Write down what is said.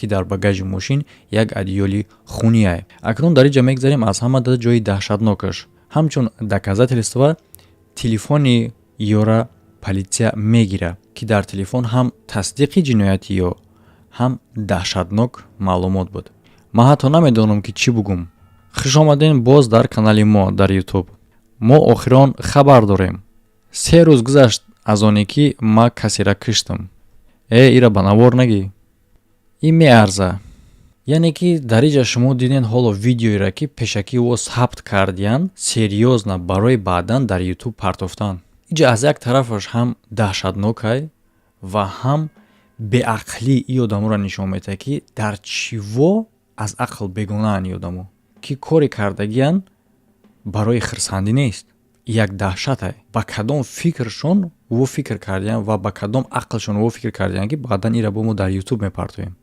ки дар багажи мошин як одеяли хуние. Акнун дар инҷа мегзарем аз ҳама ҷои даҳшатнокаш. Ҳамчун доказательство телефони ёра политсия мегира, ки дар телефон ҳам тасдиқи ҷинояти ё ҳам даҳшатнок маълумот буд. Ман ҳатто намедонам, ки чӣ бугум. Хуш омадем боз дар канали мо дар Ютуб. Мо охирон хабар дорем: 3 рӯз гузашт аз оне ки ман касера киштам. Э, ира ба навор нагӣ, ин меарза. Яъне ки дар инҷа шумо диден ҳоло видеоеро, ки пешакӣ ӯ сабт кардиян, серьёзно, барои баъдан дар Ютуб партофтан. Инҷа аз як тарафаш ҳам даҳшатнокай ва ҳам беақлӣ и одаморо нишон медиҳад, ки дар чиво аз ақл бегонаанд и одамо, ки коре кардагиян барои хирсандӣ нест, як даҳшате. Ба кадом фикршон ӯ фикр кардиян ва ба кадом ақлшон ӯ фикр кардиян, ки баъдан ира бо мо дар Ютуб мепартоем?